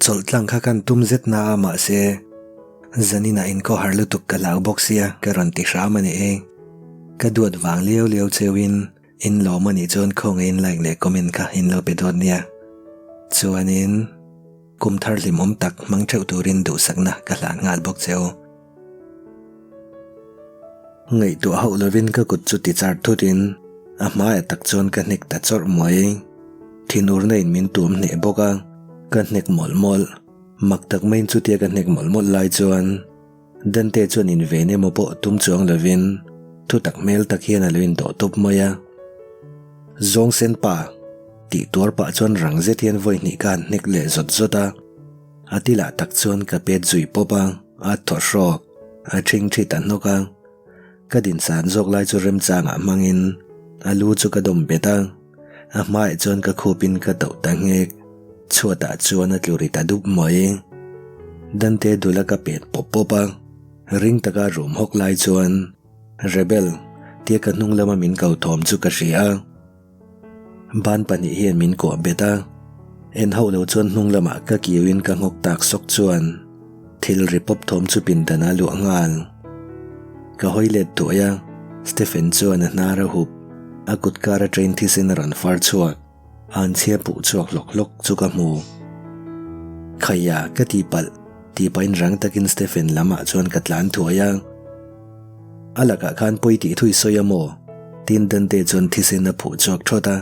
Chawlh tlang kha kan tum zet na a mahse zaninah inkhawhar lutuk ka hlau bawk sia ka rawn ti hram a ni e. Ka duat vang liau liau cheuhin in lawm a nih chuan khawngaihin like leh comment kha in lo pe dawt nia. Chuanin kum thar hlimawm tak hmang theuh turin duhsakna ka hlan nghal bawk cheu. Ngaihtuah hauh lovin ka kut chu ti char thutin a hmaiah tak chuan ka hnek ta chawrh mai. Thinurna in min tuam hneh bawk a, ka hnek mawlh mawlh. Mak tak maiin chutia ka hnek mawlh mawlh lai chuan Dante chuan inven emaw pawh tum chuang lovin thutak hmel tak hian a lo indawh tawp mai a. Zawng sen pa tih tuar pah chuan rang zet hian vawi hnih ka han hnek leh zawt zawt a. A tilah tak chuan ka pet zui pawp a, a thaw hrawk, a ṭhing ṭhi ta hnawk a. Ka dinsan zawk lai chu remchangah hmangin a lu chu ka dawm bet a, a hmaiah chuan ka khupin ka tauh ta nghek. Chhuatah chuan a tlu ri ta dup mai. Dante dula ka pet pawp pawp a, ring taka rum hawk lai chuan, Rebel, tia ka hnung lama min ko thawm chu ka hria a. Ban pahnih hian min kuah bet a, en hauh lo chuan hnung lamah ka kiuin ka nghawk tak sawk chuan thil ri pawp thawm chu pindan a luah nghal. Ka hawi let tuai a, Stephen chuan a hnar a hup, a kut kar atangin thisen a rawn far chhuak, an chhia puh chhuak hlawk hlawk chu ka hmu. Khaia ka tihpalh tih pahin rang takin Stephen lamah chuan ka tlan thuai a. A lakah khan pawi tih thui sawi a maw? Tin Dante chuan thisen a phuh chhuak thawt a,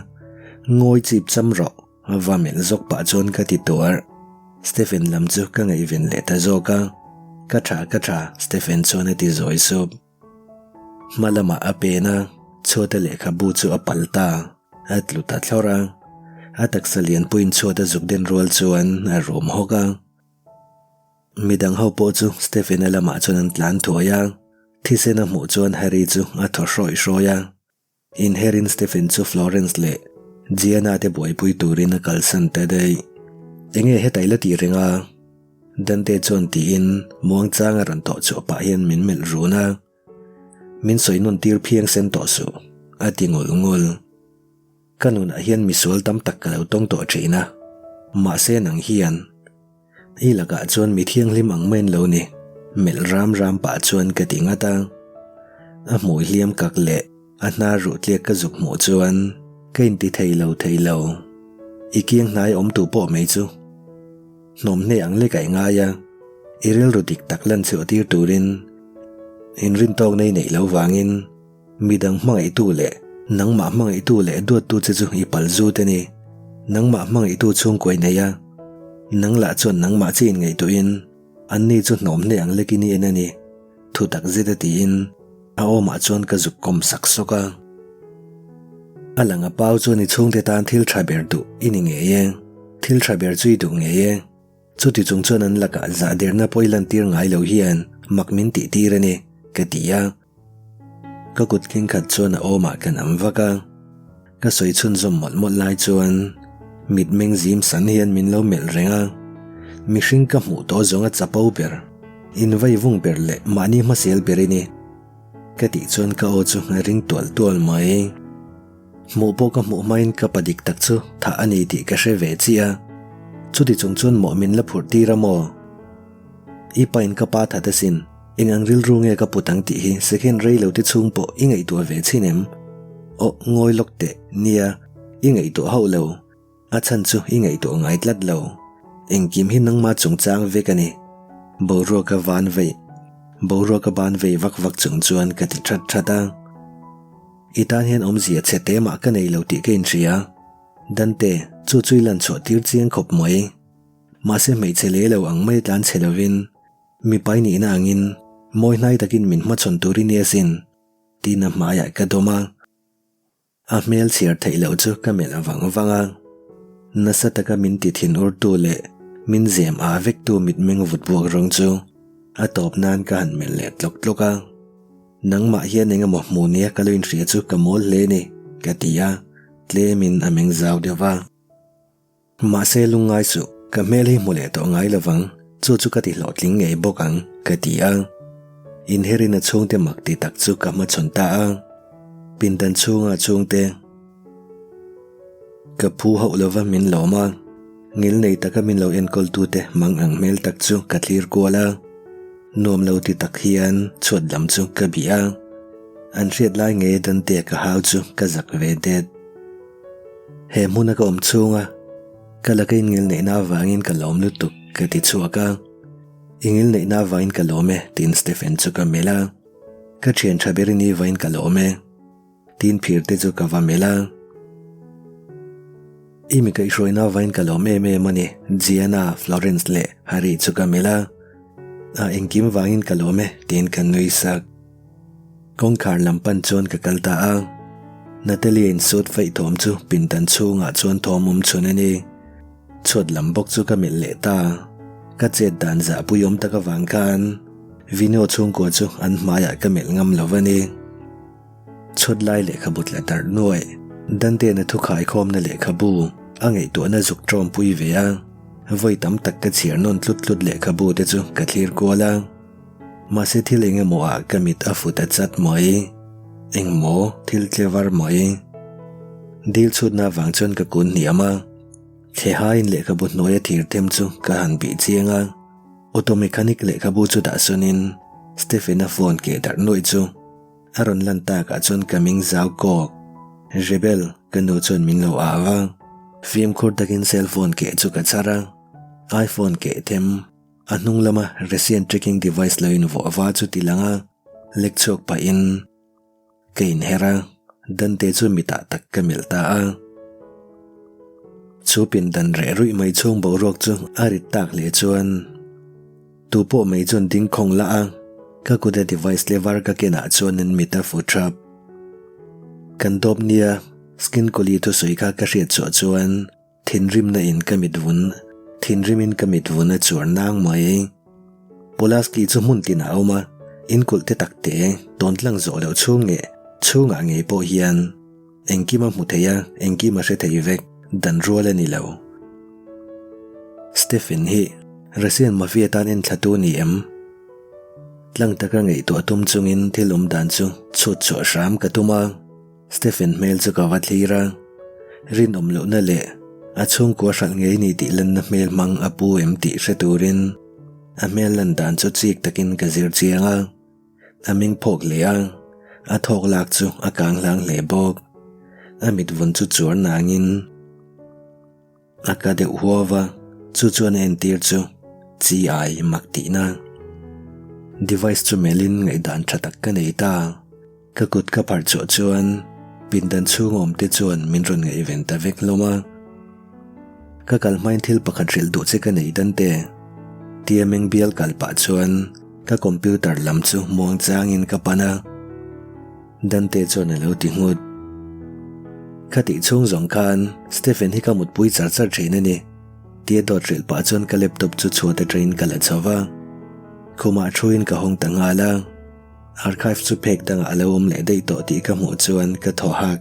Ngawi chip cham rawh, va melh zawk pah chuan ka ti tuar. Stephen lam chu ka ngaihven leh ta zawk a, Ka tha, ka tha, Stephen chuan a ti zawi sup. Hma lamah a pen a, chhuata lehkhabu chu a pal ta, a tlu ta thlawr a. A taksa lianpuiin chhuat a zuk den rual chuan a rum hawk a. Midang ho pawh chu Stephen-a lamah chuan an tlan thuai a, thisen a hmuh chuan Harry chu a thaw hrawih hrawih a. Inherin Stephen chu Florence leh Gianna te buaipui turin a kalsan ta daih. Enge heta i la tih reng a? Dante chuan tiin muangchang a rawn tawh chhuah pah hian min melh run a. Min sawi nawn tir phiang sen tawh suh, a ti ngul ngul. Ka nunah hian misual tam tak ka lo tawng tawh thin a, mahse nang hian i lakah chuan mi thianghlim ang mai an lo ni, melh ram ram pah chuan ka ti ngat a. A hmui hliam kak leh a hnar ruh tliak ka zuk hmuh chuan ka inti thei lo thei lo. I kiang hnai awm tu pawh mai chu hnawmhne ang lek a i ngai a, i rilru dik tak lan chhuah tir turin inrintawkna i neih lo vangin, Midang hmangaihtu leh nangmah hmangaihtu leh duattu che chu i pal zut a ni. Nangmah hmangaihtu chhungkuai nei a, nang lah chuan nangmah chi inngaihtuahin anni chu hnawm hle ang lekin i en a ni, thu tak zet a tiin a awmah chuan ka zuk kawm sak sawk a. A lang a pau chuan i chhungte tan thil tha ber duh i ni ngei e, thil tha ber chu i duh ngei e. Chuti chung chuan an lakah zahderna pawh i lantir ngai lo hian mak min tihtir a ni, ka ti a. Ka kut keng khat chuan a awmah ka nam vak a, ka sawi chhunzawm mawlh mawlh lai chuan mitmeng zim san hian min lo melh reng a, mihring ka hmuh tawh zawng a chapo ber, invai vung ber leh mahni hmasel ber i ni ka tih chuan ka aw chu a ring tual tual mai. Hmuh pawh ka hmuh hmain ka pa dik tak chu thah a ni tih ka hre ve chiah a, chuti chung chuan mawh min la phurh tir a maw? I pain ka pa that asin, eng ang rilru nge ka put ang tih hi second rei lo te chhung pawh i ngaihtuah ve chhin em? Aw, ngawi lawk teh, nia, i ngaihtuah hauh lo. A chhan chu i ngaihtuah ngai tlat lo. Engkim hi nangma chungchang vek a ni. Boruaka van vei, boruaka ban vei vak vak chung chuan ka ti that that a. I tan hian awmzia chhe te mah ka nei lo tih ka inhria. Dante, chu chu i lan chhuah tir chiang khawp mai. Mahse hmeichhe leh lo ang mai tlan chhe lovin mipai nihna angin mawi hnai takin min hmachhawn tur i ni asin tiin a hmaiah ka dawm a. A hmel chhiar theih loh chu ka melh vang vang a. Nasa taka min ti thin urtu leh min zem a vektu mitmeng vut buak rawng chu a tawp nan ka han melh leh tlawk tlawk a. Nangmah hian eng emaw hmuh nia ka lo inhria chu ka mawl hle ni ka ti a, tlemin a meng zau deuh va. Mahse lungngai suh, ka hmel hi hmu leh tawh ngai lovang, chu chu ka ti hlawhtling ngei bawk ang, ka ti a. Inherin a chhungte mak ti tak chu ka hmachhawn ta a. Pindan chhunga chhungte ka phu hauh lova min lawm a. Ngilnei taka min lo enkawltute mang ang hmel tak chu ka thlir kual a. Nuam lo ti tak hian chhuat lam chu ka bih a. An hriat lai ngei Dante ka hau chu ka zak ve det. He hmuna ka awm chhunga ka laka in ngilneihna avangin ka lawm lutuk ka ti chhuak a. I ngilneihna avangin ka lawm e tiin Stephen chu ka melh a. Ka thian tha ber i ni vain ka lawm e. Tin phir te chu ka va melh a. I mi kaihhruaina vain ka lawm em em a ni, Gianna, Florence leh Harry chu ka melh a. A engkim vangin ka lawm e, tiin ka nui sak. Kawngkhar lam pan chuan ka kal ta a. Natalie insut faih thawm chu pindan chhungah chuan thawm awm chhun a ni. Chhuat lam bawk chu ka melh leh ta. Ka chet dan zahpui awm tak avang khan Vino chhungkua chu an hmaiah ka melh ngam lo a ni. Chhuat lai lehkhabu tla darh nuaih, Dante-na thu khaikhawmna lehkhabu a ngaihtuahna zuk tawmpui ve a, vawi tam tak ka chhiar nawn tlut tlut lehkhabu te chu ka thlir kual a. Mahse thil eng emaw ah ka mit a fu ta chat mai. Engmaw thil tle var mai. Dil chhutna avang chuan ka kun hniam a, Thlehaiin lehkhabu hnuaia thir them chu ka han bih chiang a. Auto mechanic lehkhabu chu dah sawnin Stephen-a phone keh darh nuaih chu A rawn lan takah chuan ka ming zau kawk. Rebel, ka nu chuan min lo au a. Fimkhur takin cellphone keh chu ka chhar a. iPhone keh them, a hnung lama Russian tracking device lo invuah va chu ti lang a, lek chhuak pahin ka inher a, Dante chu mitah tak ka melh ta a. Chu pindan reh ruih mai chhung boruak chu a rit tak hle chuan. Tu pawh mai chuan ding khawng la a, ka kuta device lever ka kenah chuan an mit a fu thap. Kan dawp nia skin kawli thusawi kha ka hriat chhuah chuan thinrimna in ka mit vun thinrim in ka mit vun a chuar nang mai. Pulaski chu hmun tinah a awm a, in kulh te tak te tawn tlang zawh loh chhung leh chhungah ngei pawh hian Engkim a hmu thei a, engkim a hre thei vek, dan rual a ni lo. Stephen hi Russian Mafia tan enthlatu ni em? Tlang taka ngaihtuah tum chungin thil awm dan chu chhut chhuah hram ka tum a, Stephen hmel chu ka va thlir a, rinawm lohna leh a chhungkua hralh ngei ni tih lanna hmel hmang a pu em tih hre turin a hmel lan dan chu chik takin ka zir chiang a. A meng phawk hle a, a thawk lak chu a kang hlang hle bawk. A mit vun chu chuar nangin a ka deuh huau a, chu chuan a entir chu chi ai mak tihna. Device chu melhin ngaihdan tha tak ka nei ta. Ka kut ka pharh chhuah chuan pindan chhung awmte chuan min rawn ngaihven ta vek hlawm a. Ka kal hmain thil pakhat hrilh duh che ka nei dan te. Tia meng bial kal pah chuan ka computer lam chu muang changin ka pan a. Dante chuan a lo ti nghut. Ka tih chhung zawng khan Stephen hi ka mutpui char char thin a ni. Tia dawt hrilh pah chuan ka laptop chu chhuat atangin ka la chho va. Khumah thuin ka hawng ta nghal a. Archive chu phek dangah a lo awm leh daih tawh tih ka hmuh chuan ka thaw hak.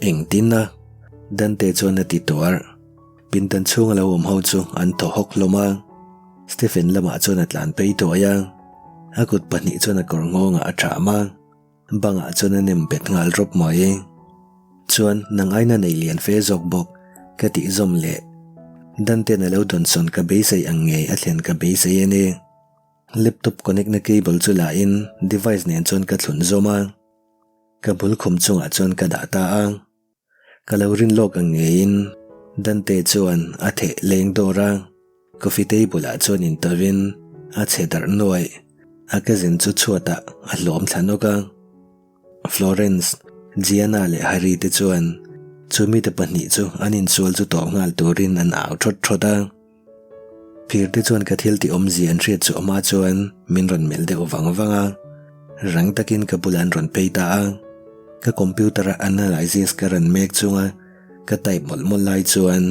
Engtin a? Dante chuan a ti tuar. Pindan chhunga lo awm ho chu an thaw hawk hlawm a. Stephen lamah chuan a tlan phei thuai a. A kut pahnih chuan a kawr nghawngah a tham a. Bangah chuan a nem bet nghal rawp mai. Chuan nang aina nei lian fe zawk bawk ka tih zawm leh. Dante'n a lo dawnsawn ka beisei ang ngei a thlen ka beisei a ni. Laptop connect na cable chu la in device nen chuan ka thlun zawm a, ka bul khum chungah chuan ka dah ta a. Ka lo rin lawk ang ngeiin Dante chuan a theh leng dawr a, coffee table ah chuan intawin a chhe darh nuaih a cousin chu chhuatah a hlawm thla nawk a. Florence, Gianna leh Harry te chuan chu mite pahnih chu an insual chu tawp nghal turin an au thawt thawt a. Phir te chuan ka thil tih awmzia an hriat chhuah hma chuan min rawn melh deuh vang vang a, rang takin ka bulah an rawn phei ta a. Ka computer a analysis ka rawn mek chunga ka type mawlh mawlh lai chuan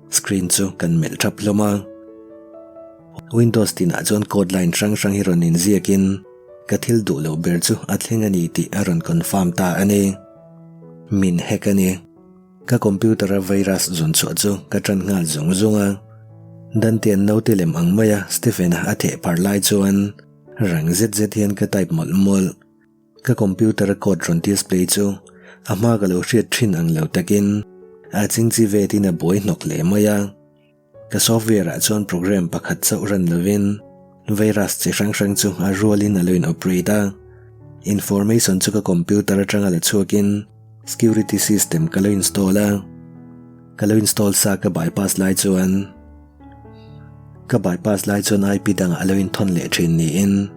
screen chu kan melh thap hlawm a. Windows tinah chuan code line hrang hrang hi rawn inziakin ka thil duh loh ber chu a thleng a ni tih a rawn confirm ta a ni. Min hack a ni. Ka computer a virus zawn chhuah chu ka tan nghal zung zung a. Dante'n naute lem ang maia Stephen-a a theh phar lai chuan rang zet zet hian ka type mawlh mawlh. Ka computer a code rawn display chu a hma ka lo hriat thin ang lo takin a chingchi vetin a buai hnawk hle mai a. Ka software ah chuan program pakhat chauh ran lovin virus chi hrang hrang chu a rualin a lo in operate a. Information chu ka computer atanga la chhuakin security system ka lo install a. Ka lo install sa ka bypass lai chuan ka bypass lai chuan IP dangah a lo inthawn leh thin niin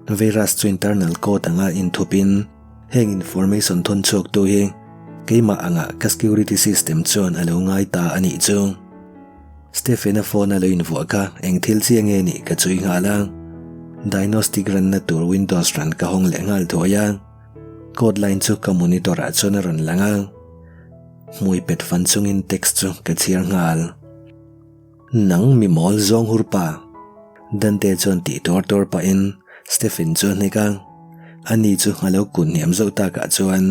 virus chu internal code anga inthupin heng information thawn chhuaktu hi keimah anga ka security system chuan a lo ngai ta a nih chu. Stephen-a phone a lo invuah kha eng thil chiah nge nih ka chui nghal a. Diagnostic ranna tur Windows ran ka hawng leh nghal thuai a. Code line chu ka monitor ah chuan a rawn lang a. Hmui pet fan chungin text chu ka chhiar nghal. Nang mi mawl zawng hur pa. Dante chuan tih tuar tuar pahin Stephen chu a hnek a. Ani chu a lo kun hniam zauh takah chuan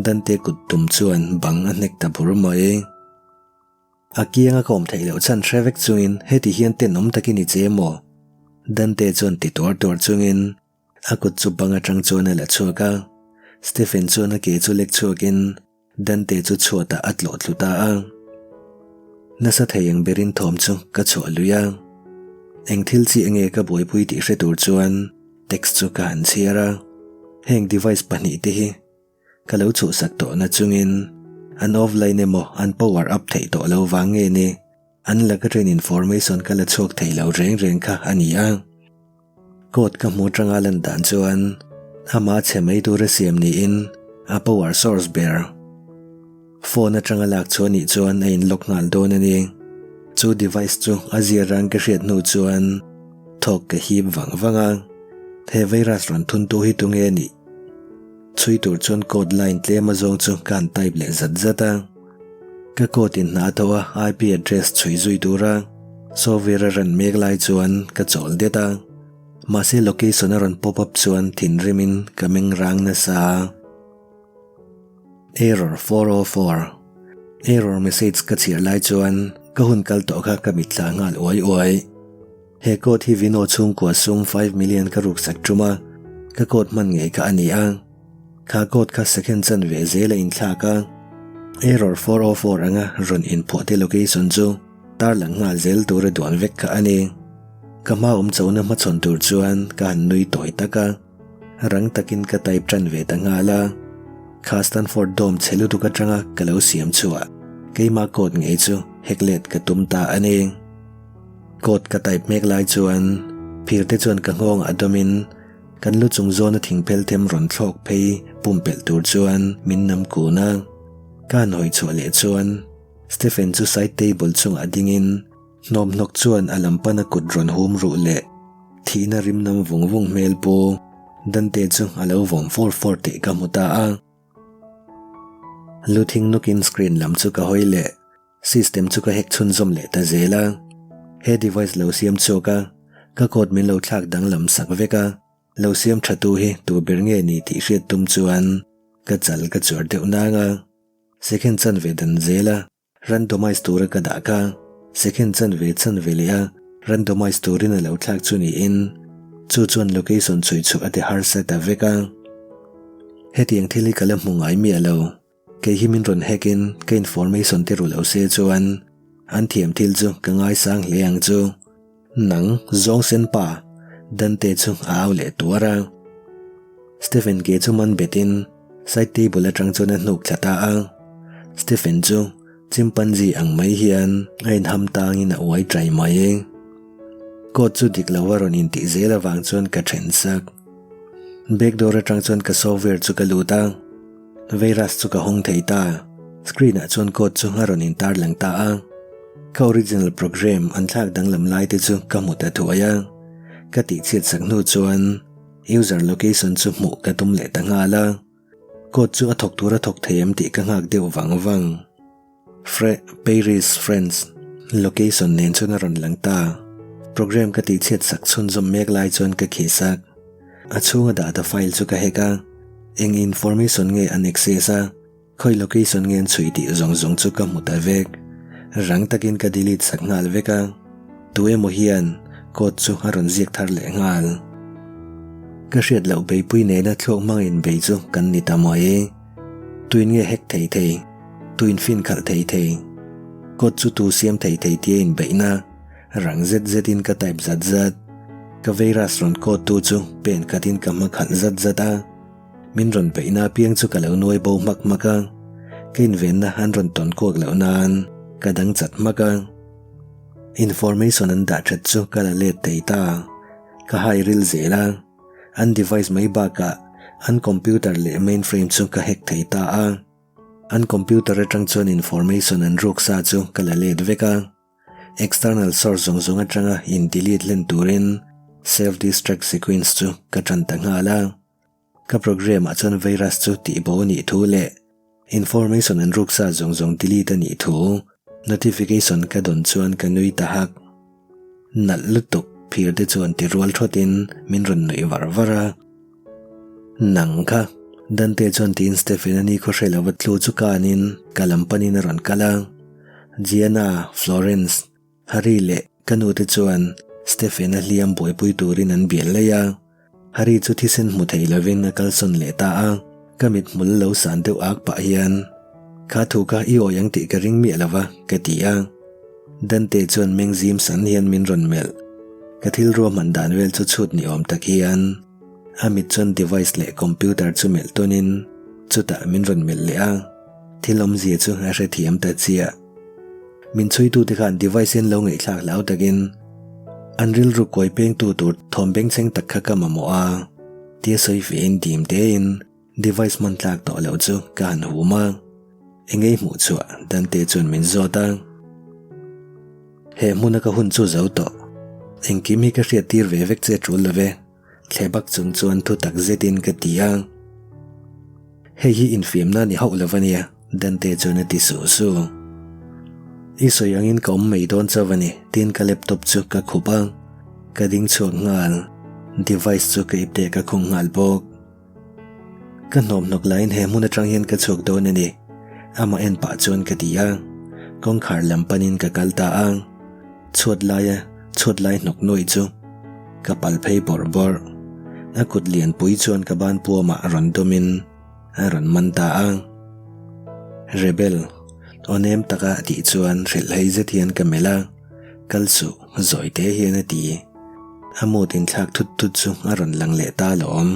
Dante kut tum chuan bang a hnek ta bur mai. A kianga ka awm theih loh chhan hre vek chungin heti hian tenawm takin i che maw? Dante chuan ti tuar tuar chungin A kut chu bang atang chuan a la chhuak a, Stephen chuan a ke chu lek chhuakin Dante chu chhuatah a tlawh thlu ta a. Nasa thei ang berin thawm chu ka chhuah lui a. Eng thil chi enge ka buaipui tih hre tur chuan text chu ka han chhiar a. Heng device pahnihte hi Ka lo chhuhsak tawh na chungin an offline emaw an power up theih tawh lo vang nge ni an laka train information ka la chhuak thei lo reng reng kha a ni a. Code ka hmu atanga lan dan chuan amah chhe mai tura siam niin a power source ber phone atanga lak chhuah nih chuan a in lock nghal dawn a ni. Chu device chu a zir rang ka hriat hnu chuan thawk ka hip vang vang a, he virus rawn thuntu hi tunge nih? Chhui tur chuan code line tlem azawng chu ka han type leh zat zat a. Ka code in hna tho a IP address chhui zui tura software a run mek lai chuan ka chawl det a. Mahse location a rawn pop up chuan thinrimin ka meng rang nasa a. Error 404 Error message ka chhiar lai chuan ka hun kal tawh kha ka mitthla nghal uai uai. He code hi Vino chhungkua sum 5 million ka ruksak tum a, ka code hman ngei kha a ni a. Kha code kha second chanve zel a inthlak a. Error 404 anga rawn inphuahte location chu tarlang nghal zel tura duan vek kha a ni. Ka hma awm chona hmachhawn tur chuan ka han nui tawi tak a. Rang takin ka type tan ve ta nghal a. Kha Stanford Dome chhe lutuk atanga ka lo siam chhuah keima code ngei chu hack let ka tum ta a ni. Code ka type mek lai chuan phir te chuan ka nghawng a dawmin kan lu chung zawna thingphel them rawn thlawk phei pumpelh tur chuan min nam kun a. Ka han hawi chhuah leh chuan Stephen chu side table chungah dingin hnawmhnawk chuan a lam pana kut rawn hum ruh leh thihna rim nam vung vung hmel pu Dante chu a lo vawm fawr fawr tih ka hmu ta a. Lu thing nawkin screen lam chu ka hawi leh. System chu ka hack chhunzawm leh ta zel a, he device lo siam chhuak a, ka code min lo thlak danglam sak vek a, lo siam tha tu hi tu ber nge ni tih hriat tum chuan ka chal ka chuar deuh nang a, second chanve dan zel a, randomize tura ka dah kha second chanve chanve leh a randomize turin a lo thlak chu niin chu chuan location chhui chhuah a ti harsa ta vek a, hetiang thil hi ka la hmu ngai miah lo. Kei hi min rawn hack in ka information te ru lo se chuan an thiam thil chu ka ngaisang hle ang chu. Nang zawng sen pa Dante chu a au leh tuar a. Stephen ke chu man bet in side table atang chuan a hnuk thla ta a. Stephen chu chimpanzee ang mai hian a inham tang in a uai tai mai. Code chu dik lo a rawn intih zel avang chuan ka then sak. Back door atang chuan ka software chu ka lut a. Virus chu ka hawng thei ta. Screen ah chuan code chu a rawn intar lang ta a. Ka original program an thlak danglam lai te chu ka hmu ta thuai a. Ka tihchhiat sak hnu chuan user location chu hmuh ka tum leh ta nghal a. Code chu a thawk tur a thawk thei em tih ka nghak deuh vang vang. Fre, Paris, France, location nen chuan a rawn lang ta. Program ka tihchhiat sak chhunzawm mek lai chuan ka khih sak. A chhunga data file chu ka hack a, eng information nge an access a, khawi location nge an chhui tih zawng zawng chu ka hmu ta vek. Rang takin ka delete sak nghal vek a, tu emaw hian code chu a rawn ziak thar leh nghal. Ka hriat loh beipui nena thluak hmang inbei chu kan ni ta mai. Tuin nge hack thei thei? Tuin fin khalh thei thei? Code chu tu siam thei thei tia inbeihna rang zet zetin ka type zat zat. Ka virus rawn code tu chu pen khatin ka hma khalh zat zat a. Min rawn beihna apiang chu ka lo nuai bo hmak hmak a, ka invenna an rawn tawn kuak loh nan ka dang chat hmak a. Information an dah that chu ka la let thei ta. Ka hai ril zel a, an device mai bakah an computer leh mainframe chu ka hack thei ta a. An computer atang chuan information an ruk sa chu ka la let vek a. External source zawng zawng atanga in delete hlen turin self destruct sequence chu ka tan ta nghal a. Ka program ah chuan virus chu tihbo a nih thu leh information an ruk sa zawng zawng delete a nih thu notification ka dawn chuan ka nui ta hak. Nalh lutuk phir te chuan ti rual thawtin min rawn nuih var var a. Nang kha, Dante chuan tiin Stephen a ni khaw hre lova tlu chu kanin ka lam panin a rawn kal a. Gianna, Florence, Harry leh ka nu te chuan Stephen a hliam buaipui turin an bial laih a. Harry chu thisen hmu thei lovin a kalsawn leh ta a, ka mithmul lo san deuh ak pah hian, Kha thu kha i awi ang tih ka ring miah lova, ka ti a. Dante chuan meng zim san hian min rawn melh. Ka thil ruahman dan vel chu chhut ni awm tak hian a mit chuan device leh computer chu melh tawnin chutah min rawn melh leh a, thil awmzia chu a hrethiam ta chiah. Min chhuitute khan device hian lo ngaihthlak hlau takin an rilru kawi pengtu tur thawm bengchheng tak kha ka mamawh a, tia sawi fehin dim tein device hman tlak tawh loh chu ka han hum a. Engei hmuh chhuah Dante chuan min zawt a. He hmuna ka hun chu zo tawh. Engkim hi ka hriat tir ve vek che tul love, thle bak chung chuan thu tak zetin ka ti a. Hei hi infiamna ni hauh lo ania, Dante chuan a ti su su. I sawi angin ka awm mai dawn chauh a ni, tiin ka laptop chu ka khup a. Ka ding chhuak nghal, device chu ka ipte ka khung nghal bawk. Ka hnawmhnawk laiin he hmun atang hian ka chhuak dawn a ni, amah en pah chuan ka ti a. Kawngkhar lam panin ka kal ta a, chhuat laia chhuat lai hnawk nuaih chu ka pal phei bawrh bawrh. A kut lianpui chuan ka ban puamah rawn dawmin a rawn man ta a. Rebel, aw nem taka a tih chuan hrilhhei zet hian ka melh a, kal suh zawi te hian a ti. A mood inthlak thut thut chu a rawn lang leh ta alawm.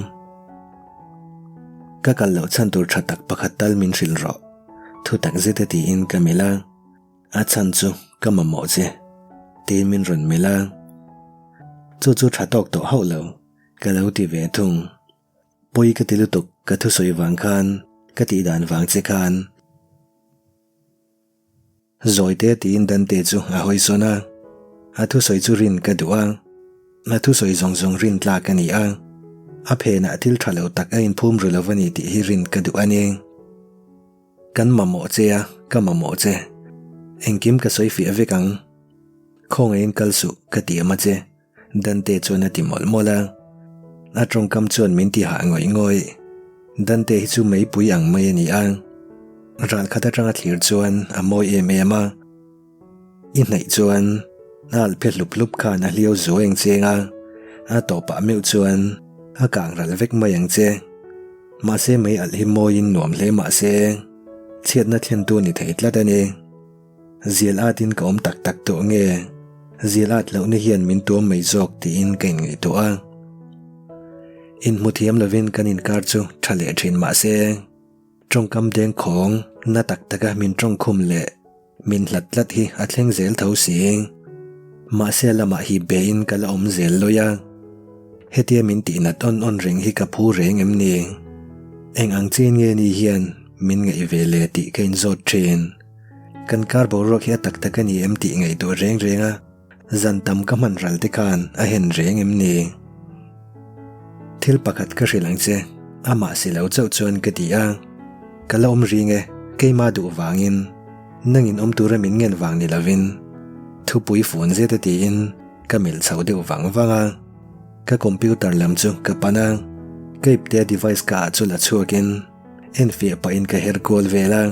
Ka kal loh chhan tur tha tak pakhat tal min hrilh rawh. Thu tak zet a tiin ka melh a, a chhan chu ka mamawh che. Tiin min rawn melh a. Chu chu tha tawk tawh hauh lo, ka lo ti ve thung. Pawi ka ti lutuk ka thusawi vang khan, ka tihdan vang che khan. Zawite tiin Dante chu a hawi sawn a, a thusawi chu rin ka duh a, a thusawi zawng zawng rin tlak a ni a, a phenah thil tha lo tak a inphum ru lo a ni tih hi rin ka duh a ni. Kan mamawh che a, ka mamawh che. Engkim ka sawi fiah vek ang. Khawngaihin kal suh ka ti am a che. Dante chuan a ti mawlh mawlh a, a tawngkam chuan min ti hah ngawih ngawih. Dante hi chu meipui ang mai a ni a, ral khat atanga thlir chuan a mawi em em a. I hnaih chuan a alh phe hlup hlup khan a hliau zuai ang cheng a, a tawpah meuh chuan a kang ral vek mai ang che. Mahse mei alh hi mawiin nuam hle mahse chhiatna thlentu ni thei tlat a ni. Zial atin ka awm tak tak tawh nge? Zial at lohna hian min tuam mai zawk tiin ka inngaihtuah a. Inhmu thiam lovin kan inkar chu tha leh thin mah se, tawngkam dengkhawng na tak taka min tawngkhum leh min hlat tlat hi a thleng zel tho si. Mahse lamah hi bein ka la awm zel lawi a. Hetia min tihnat awn awn reng hi ka phu reng em ni? Eng ang chin nge ni hian min ngaih ve le tih ka inzawt thin. Kan kar boruak hi a tak tak a ni em tih ngaihtuah reng reng a, zan tam ka hman ral te khan a hen reng em ni? Thil pakhat ka hrilh ang che, amah si lo chauh chuan ka ti a, ka la awm ring e, keimah duh vangin, nangin awm tura min ngen vang ni lovin, thupui fun zet a tiin ka melh chho deuh vang vang a, ka computer lam chu ka pan a, ka iptea device ka ah chu la chhuakin, Enfiah pahin ka her kual vel a,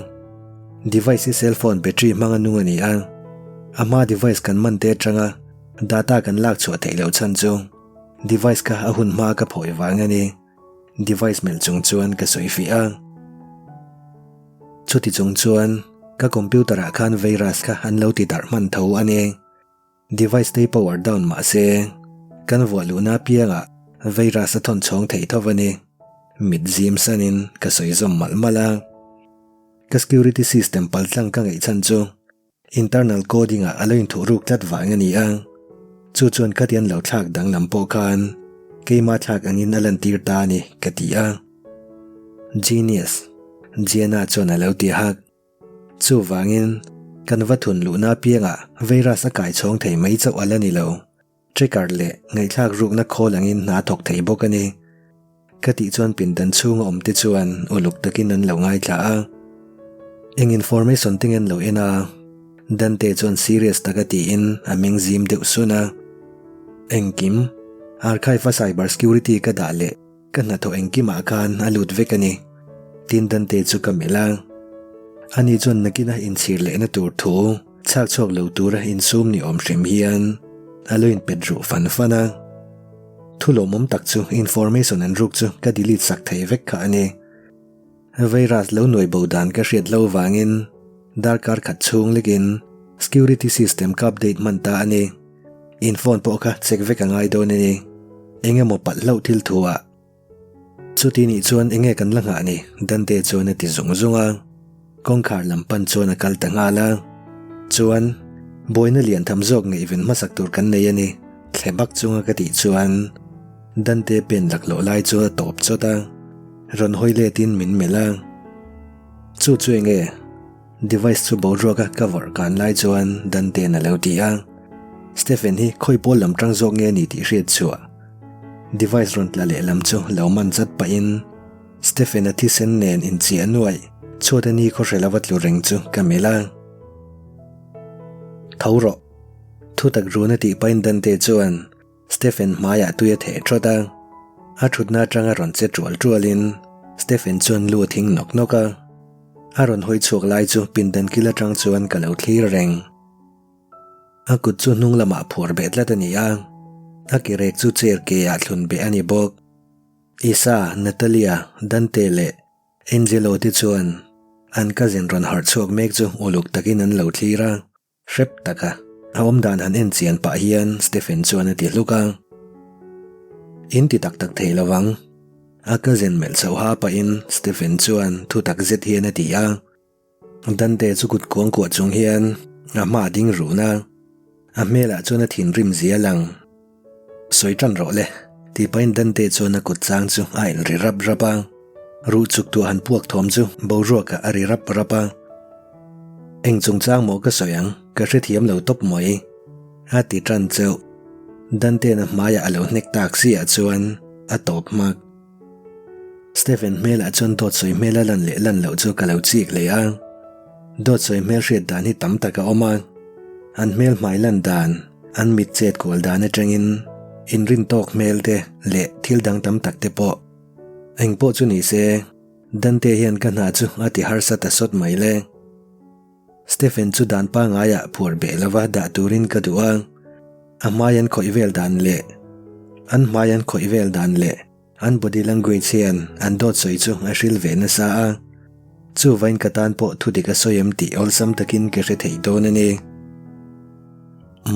device hi cellphone battery hmanga nung a ni a, a hma device kan man te atanga data kan lak chhuah theih loh chhan chu device kha a hun hma ka phawi vang a ni, device melh chung chuan ka sawi fiah a. Chuti chung chuan. Ka computer ah khan virus kha an lo ti darh hman tho a ni. Device te hi power down mah se, kan vuah luhna apiangah virus a thawn chhawng thei tho a ni. Mit zim sanin ka sawi zawm malh malh a. Ka security system paltlang ka ngaih chhan chu Internal coding ah a lo inthuh ruk tlat vang a ni a, chu chuan khatian lo thlak danglam pawh khan keimah thlak angin a lantir ta a ni ka ti a. Genius, Gianna chuan a lo ti hak. Chuvangin, kan va thun luhna apiangah virus a kai chhawng thei mai chauh a la ni lo. Tracker leh ngaihthlak rukna khawl angin hna a thawk thei bawk a ni. Ka tih chuan pindan chhunga awm te chuan uluk takin an lo ngaithla a. Eng information te nge an lo en a? Dante chuan serious taka tiin a meng zim deuh sun a. Engkim, archive a cyber security ka dah leh Ka hnathawh engkimah khan a lut vek a ni. Tin Dante chu ka melh a. Ani chuan nakina inchhir lehna tur thu chhak chhuak lo tura insum ni awm hrim hian a lo inpet ruh fan fan a. Thu lawmawm tak chu information an ruk chu ka delete sak thei vek kha a ni. Virus lo nuai bo dan ka hriat lo vangin darkar khat chhung lekin security system ka update hman ta a ni. In phone pawh kha check vek a ngai dawn a ni. Eng emaw palh hlauh thil thu ah. Chuti nih chuan enge kan la nghah ni? Dante chuan a ti zung zung a. Kawngkhar lam pan chuan a kal ta nghal a. Chuan, buaina lian tham zawk ngaihven hmasak tur kan nei a ni, thle bak chunga ka tih chuan Dante pen laklawh lai chu a tawp chawt a. Rawn hawi letin min melh a. Chu chu enge? Device chu boruaka ka vawrh kan lai chuan Dante'n a lo ti a. Stephen hi khawi pawl lam tang zawk nge a ni tih hriat chhuah. Device rawn tla leh lam chu lo man zat pahin Stephen-a thisen nen inchiah nuaih chhuat a ni khaw hre lova tlu reng chu ka melh a. Tho rawh. Thutak run a tih pahin Dante chuan Stephen hmaiah tui a theh thawt a, a thutna atanga rawn che tual tualin Stephen chuan lu a thing nawk nawk a. A rawn hawi chhuak lai chu pindan kil atang chuan ka lo thlir reng. A kut chu hnung lamah phuar beh tlat a ni a, a ke rek chu chair ke ah thlun beh a ni bawk. Isa, Natalia, Dante leh Angelo te chuan an cousin rawn harh chhuak mek chu uluk takin an lo thlir a. Hrep taka a awm dan han en chian pah hian Stephen chuan a ti hluk a. In ti tak tak thei lo vang. A cousin melh chhoh ha pahin Stephen chuan thu tak zet hian a ti a. Dante chu kut kuang kuah chung hian a hma a ding run a. A hmelah chuan a thinrim zia lang. Sawi tan rawh le, tih pahin Dante chuan a kut chang chu a en ri rap rap a. Ruh chuk tuah han puak thawm chu boruakah a ri rap rap a. Eng chungchang maw ka sawi ang, ka hrethiam lo tawp mai, a ti tan chauh. Dante'n a hmaiah a lo hnek tak siah chuan a tawp hmak. Stephen hmelah chuan dawt sawi hmel a lan leh lan loh chu ka lo chik leh a. Dawt sawi hmel hriat dan hi tam tak a awm a. An hmel hmai lan dan, an mit chet kual dan atangin inrin tawk hmel te leh thil dang tam tak te pawh. Eng pawh chu ni se, Dante hian ka hna chu a ti harsa ta sawt mai le. Stephen chu dan pangaiah phuar beh lova dah turin ka duh a, a hmai an khawih vel dan leh an hmai an khawih vel dan leh an body language hian an dawt sawi chu a hril ve nasa a, chuvain ka tan pawh thudik a sawi em tih awlsam takin ka hre thei dawn a ni.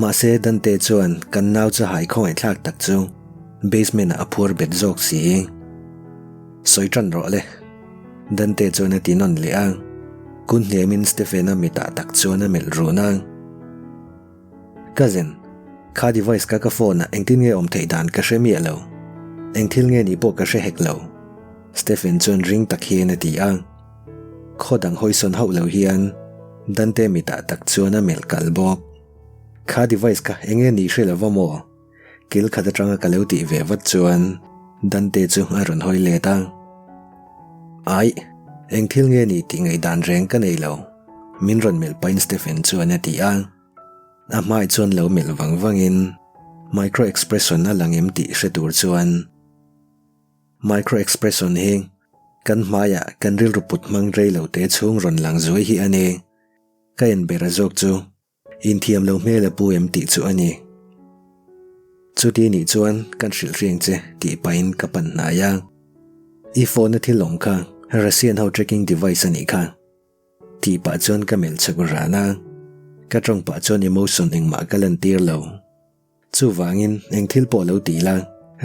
Mahse Dante chuan kan nau chu hai khawngaihthlak tak chu basement ah a phuar bet zawk si. Sawi tan rawh le. Dante chuan a ti nawn leh a, kun hniamin Stephen-a mitah tak chuan a melh run a. Cousin, kha device kha ka phone ah engtin nge awm theih dan ka hre miah lo. Eng thil nge nih pawh ka hre hek lo. Stephen chuan ring tak hian a ti a. Khaw dang hawisawn hauh lo hian Dante mitah tak chuan a melh kal bawk. Kha device kha eng nge nih hre lova maw? Kil khat atanga ka lo tih ve vat chuan Dante chu a rawn hawi let a. Aih, eng thil nge ni tih ngaihdan reng ka nei lo, min rawn melh pahin Stephen chuan a ti a. A hmai chuan lo melh vang vangin micro expression a lang em tih hre tur chuan micro expression hi kan hmaiah kan rilru put hmang rei lo te chhung rawn lang zuai hi a ni. Ka en ber a zawk chu. Inthiam lo hmel a pu em tih chu a ni. Chuti nih chuan kan hrilh hriang che tih pahin ka pan hnai a. I phone a thil awm kha Russian ho tracking device a nih kha. Tih pah chuan ka melh chhuk ran a, ka tawng pah chuan emotion engmah ka lantir lo. Chuvangin eng thil pawh lo ti la,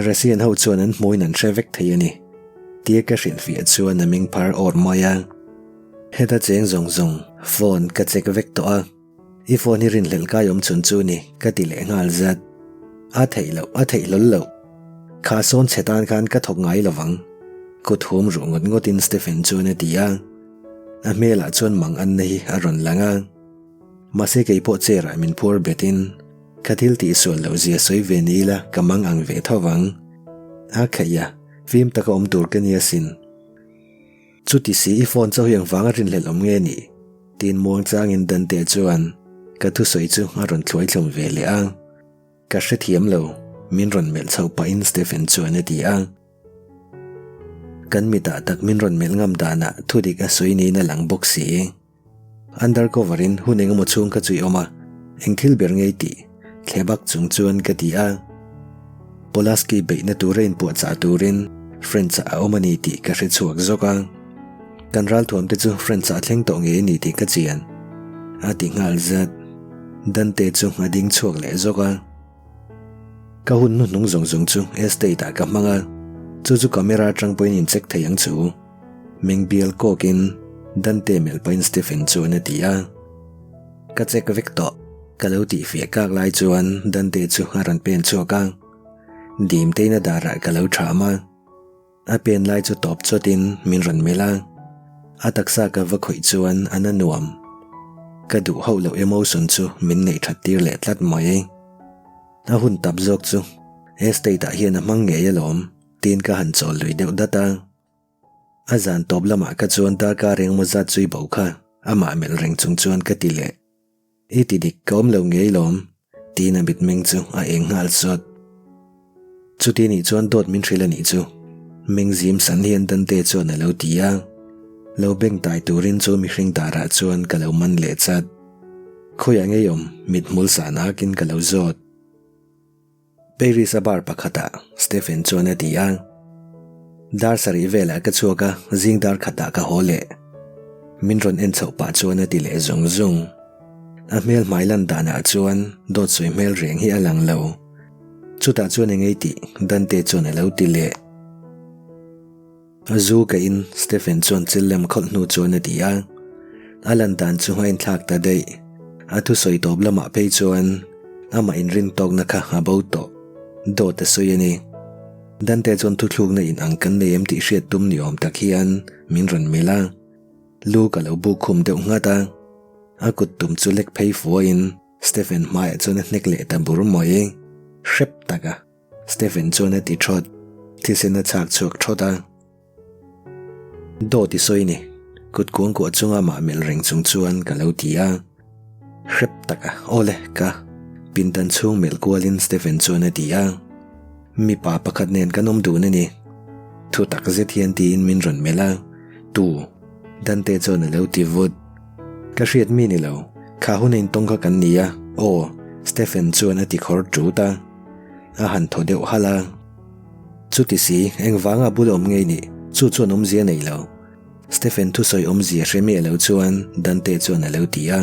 Russian ho chuan an hmuin an hre vek thei a ni. Tia ka hrilhfiah chuan a meng phar awr mai a. Heta cheng zawng zawng phone ka check vek tawh a, i phone hi rinhlelh kai awm chhun chu ni ka ti leh nghal zat. A theih loh, a theih hlawl loh. Kha sawn chhe tan khan ka thawk ngai lovang. Kut hum ruh ngawt ngawtin Stephen chuan a ti a. A hmelah chuan mang anna hi a rawn lang a. Mahse kei pawh chair ah min phuar bet in ka thil tih sual loh zia sawi ve ni ila ka mang ang ve tho vang. A khaih a, fim taka awm tur ka nia sin. Chuti si i phone chauh hi engvang a rinhlelh awm nge ni? Tiin muangchangin Dante chuan ka thusawi chu a rawn thluai thlum ve leh a. Ka hrethiam lo, min rawn melh chhoh pahin Stephen chuan a ti a. Kan mitah tak min rawn melh ngam danah thudik a sawi niin a lang bawk si. Undercover in hun engemaw chhung kha chu i awm a, eng thil ber ngei tih thle bak chung chuan ka ti a. Polaski beihna tura inpuahchah turin French-ah a awm a ni tih ka hre chhuak zawk a. Kan ralthuam te chu French-ah thleng tawh ngei a ni tih ka chian, a ti nghal zat. Dante chu a ding chhuak leh zawk a. Ka hun hnuhnung zawng zawng chu estate-ah ka hmang a, chu chu camera atang pawhin in check thei ang chu. Meng bial kawkin Dante melh pahin Stephen chuan a ti a. Ka check vek tawh, ka lo tihfiah kak lai chuan Dante chu a rawn pen chhuak a. Dim tein a darah ka lo tham a. A pen lai chu tawp chawtin min rawn melh a, a taksa ka va khawih chuan a na nuam. Ka duh hauh loh emotion chu min neih that tir leh tlat mai. A hun tap zawk chu estate ah hian a hmang ngei alawm tiin ka han chawl lui deuh dat a. A zan tawp lamah ka chuan darkar engemaw zat zui bo kha amah melh reng chung chuan ka ti leh. I ti dik ka awm lo ngei lawm, tiin a mitmeng chu a eng nghal sawt. Chuti nih chuan dawt min hrilh a nih chu, meng zim san hian Dante chuan a lo ti a. Lo beng tai turin chu mihring darah chuan ka lo man leh chat. Khawiah ngei awm, mithmul san akin ka lo zawt. Paris a bar pakhatah Stephen chuan a ti a. Dar sarih velah ka chhuak a, zing dar khatah ka haw leh. Min rawn en chhoh pah chuan a ti leh zung zung. A hmel hmai lan danah chuan dawt sawi hmel reng hi a lang lo. Chutah chuan eng ei tih Dante chuan a lo ti leh. A zu ka in, Stephen chuan chil lem khawlh hnu chuan a ti a. A lan dan chu a inthlak ta daih. A thusawi tawp lamah phei chuan amah inrin tawkna kha a bo tawh. Dawt a sawi a ni. Dante chuan thuthlukna in ang kan nei em tih hriat tum ni awm tak hian min rawn melh a. Lu ka lo buk khum deuh nghat a. A kut tum chu lek phei fuaiin Stephen hmaiah chuan a hnek leh ta bur mai. Hrep tak a. Stephen chuan a ti thawt, thisen a chhak chhuak thawt a. Dawt i sawi ni, kut kuangkuah chunga mah melh reng chung chuan ka lo ti a. Hrep taka, awle ka pindan chhung melh kualin Stephen chuan a ti a. Mipa pakhat nen kan awm dun a ni. Thu tak zet hian tiin min rawn melh a, Tu? Dante chuan a lo ti vut. Ka hriat mi ni lo, kha hun a intawng kha kan ni a, aw, Stephen chuan a ti khawr ṭut a. A han thaw deuh halh a. Chuti si, engvanga bul awm ngei nih, chu chuan awmzia nei lo. Stephen thusawi awmzia hre miah lo chuan Dante chuan a lo ti a.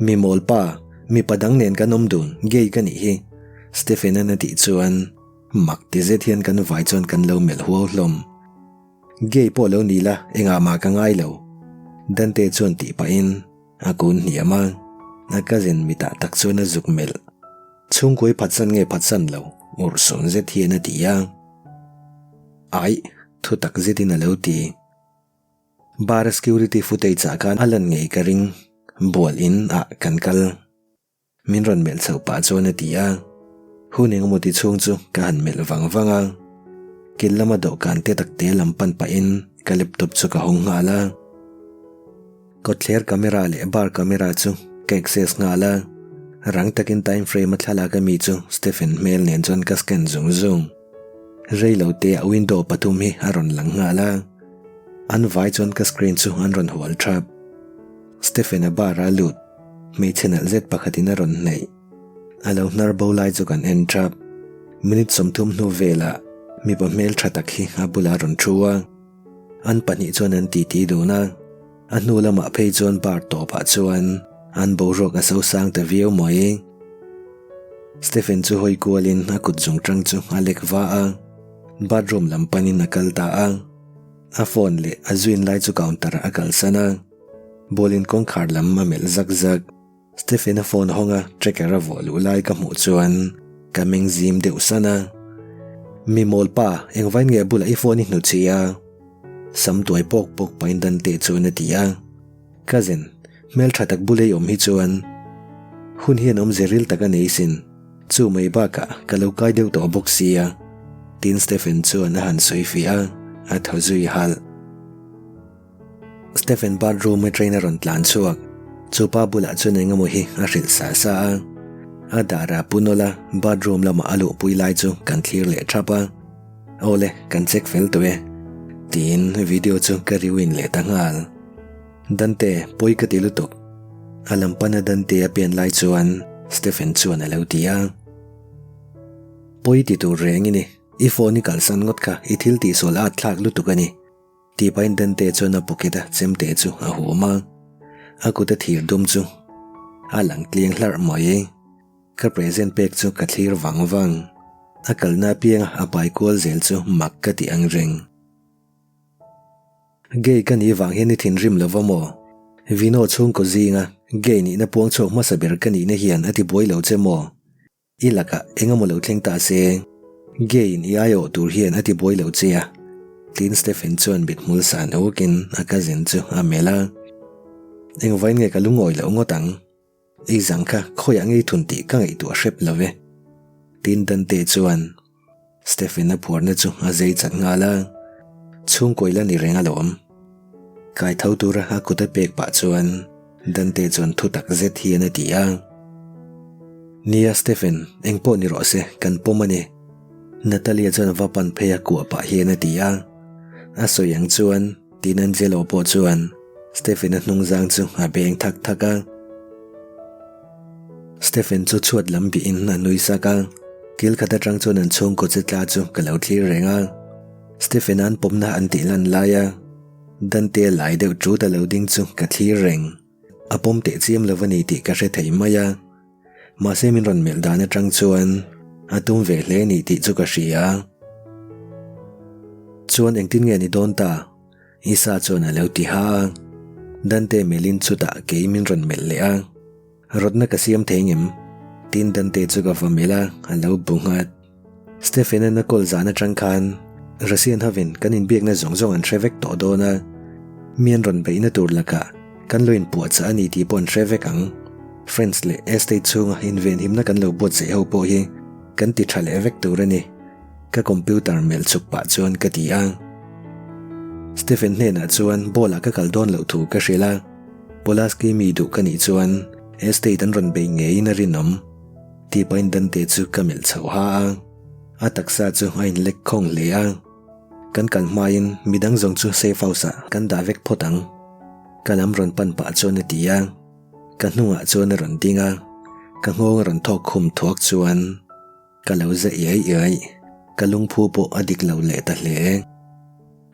Mi mawl pa, mipa dang nen kan awm dun, gay ka nih hi. Stephen-a'n a tih chuan mak ti zet hian kan vai chuan kan lo melh huau hlawm. Gay pawh lo ni la, engah mah ka ngai lo. Dante chuan tih pahin a kun hniam a, a cousin mitah tak chuan a zuk melh. Chhungkuai phatsan nge phatsan lo, urhsun zet hian a ti a. Aih, thu tak zetin a lo ti. Bar a security footage ah khan a lan ngei ka ring, bual in ah kan kal. Min rawn melh chhoh pah chuan a ti a. Hun engemaw ti chhung chu ka han melh vang vang a. Kil lama dawhkan te tak te lam pan pahin ka laptop chu ka hawng nghal a. Kawtthler camera leh bar camera chu ka access nghal a, rang takin time frame a thlalak ami chu Stephen hmel nen chuan ka scan zung zung. Rei lo te ah window pathum hi a rawn lang nghal a, an vai chuan ka screen chu an rawn hual thap. Stephen a bar a lut, hmeichhe nalh zet pakhatin a rawn hnaih. A lo hnar bo lai chu kan en thap. Minute 30 hnu velah mipa hmel tha tak hi a bulah a rawn thu a. An pahnih chuan an titi dun a. A hnu lamah phei chuan bar tawpah chuan an boruak a sosang ta viau mai. Stephen chu hawi kualin a kut zung tang chu a lek va a, bathroom lam panin a kal ta a. A phone leh a zuin lai chu counter ah a kalsan a, bawlin kawngkhar lam a melh zak zak. Stephen-a phone hawnga tracker a vuah luh lai ka hmuh chuan ka meng zim deuh san a. Mi mawl pa, engvain nge a bulah i phone i hnuchhi a? Sam tuai pawk pawk pahin Dante chuan a ti a. Cousin, hmeltha tak bula i awm hi chuan hun hian awmze ril tak a nei sin. Chu mai bakah ka lo kai deuh tawh bawk sia, tiin Stephen chuan a han sawi fiah a, a thaw zui halh. Stephen bathroom a train a rawn tlan chhuak. Chu pa bulah chuan eng emaw hi a hrilh sa sa a. A darah pu nawlh a bathroom lamah a luhpui lai chu kan thlir leh thap a. Awle, kan check fel tawh e. Tiin video chu ka rewind leh ta nghal. Dante, pawi ka ti lutuk. A lam pana Dante a pian lai chuan Stephen chuan a lo ti a. Pawi ti tur reng i ni. I phone i kalsan ngawt kha i thil tihsual at thlak lutuk a ni. Tih pahin Dante chuan a pocket a chemte chu a hum a, a kut a thir dum chu a lang tliang hlarh mai. Ka present pek chu ka thlir vang vang, a kalna apianga a pai kual zel chu mak ka ti ang reng. Gay ka nih vang hian i thinrim lo va maw? Vino chhungkaw zinga gay nihna puang chhuak hmasa ber ka nihna hian a ti buai lo che maw? I lakah eng emaw lo thleng ta se, Gay in i aiawh tur hian a ti buai lo che a, tiin Stephen chuan mithmul san ukin a cousin chu a melh a. Engvain nge ka lungawi loh ngawt ang? I zang kha khawiah ngei thun tih ka ngaihtuah hrep lo ve, tiin Dante chuan Stephen-a phuarna chu a zei chat nghal a, chhungkawi la ni reng alawm. Kai tho tura a kut a pek pah chuan Dante chuan thu tak zet hian a ti a. Nia Stephen, eng pawh ni rawh se, kan pawm a ni. Natalia chuan va pan phei a kuah pah hian a ti a. A sawi ang chuan tiin Angelo pawh chuan Stephen-a hnungzang chu a beng thak thak a. Stephen chu chhuat lam bihin a nui sak a, kil khat atang chuan an chhungkaw che tla chu ka lo thlir reng a. Stephen an pawmna an tih lan lai a, Dante a lai deuh tut a lo ding chu ka thlir reng. A pawm teh chiam lo a ni tih ka hre thei mai a. Mahse min rawn melh dan atang chuan a tum ve hle ni tih chu ka hria. Chuan engtin nge ni dawn ta? Isa chuan a lo ti ha a. Dante melhin chutah kei min rawn melh leh a. Rawtna ka siam thei ngem? Tiin Dante chu ka va melh a, a lo bu nghat. Stephen-a'n a call zan atang khan Russian hovin kan inbiakna zawng zawng an hre vek tawh dawn a, mi an rawn beihna tur lakah kan lo inpuahchah a ni tih pawh an hre vek ang. Friends leh estate chhunga invenhimna kan lo buatsaih ho pawh hi kan ti tha leh vek tur a ni. Ka computer melh chhuk pah chuan ka ti a. Stephen hnenah chuan ball-ah ka kal dawn loh thu ka hrilh a. Pulaski mi duh ka nih chuan estate an rawn bei ngeiin a rinawm tih pahin Dante chu ka melh chhoh ha a, a taksa chu a inlek khawng hle a. Kan kal hmain midang zawng chu safe house ah kan dah vek phawt ang. Ka lam rawn pan pah chuan a ti a, ka hnungah chuan a rawn ding a, ka nghawng a rawn thawk khum thuak chuan Ka lo za iai iai, ka lungphu pawh a dik lo leh ta hle.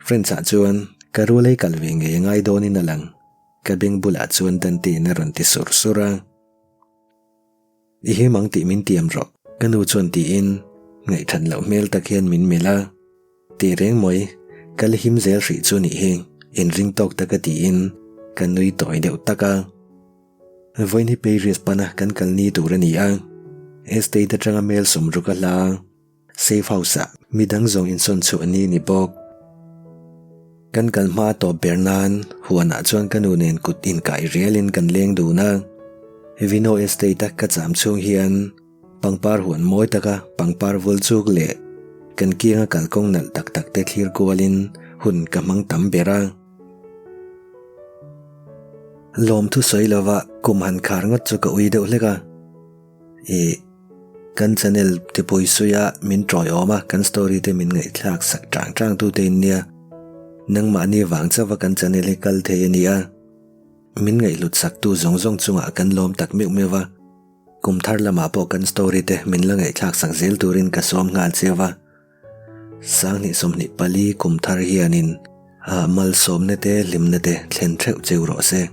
Friends ah chuan ka rual ei kal ve ngei a ngai dawnin a lang, ka beng bulah chuan Dante-in a rawn ti sur sur a. I him ang tih min tiam rawh, ka nu chuan tiin ngaihthat loh hmel tak hian min melh a. Tih reng mawi, ka la him zel hrih chu nih hi, inring tawk taka tiin ka nui tawi deuh tak a. Vawiin hi Paris pana kan kal ni tur a ni a, estate atanga mail sawmruk a hla, safe house ah midang zawng insawn chhuah ni ni bawk. Kan kal hma tawp ber nan huanah chuan ka nu nen kut inkai rialin kan leng dun a, Vino estate a ka cham chhung hian pangpar huan mawi taka pangpar vul chuk leh kan kianga kalkawng nalh tak tak te thlir kualin hun ka hmang tam ber a. Lawmthu sawi lova kum han khar ngawt chu ka ui deuh hlek a. Ih, kan channel tipui suia min tawiawm a, kan story te min ngaihthlak sak tang tang tu te in nia. Nangmahni vang chauha kan channel hi kal thei a ni a. Min ngaihhlut sak tu zawng zawng chungah kan lawm tak meuh meuh a. Kum thar lamah pawh kan story te min la ngaihthlak sak zel turin ka sawm nghal cheu a. 2024 kum thar hianin. Ah malsawmna te hlimna te thlen theuh cheu rawh se.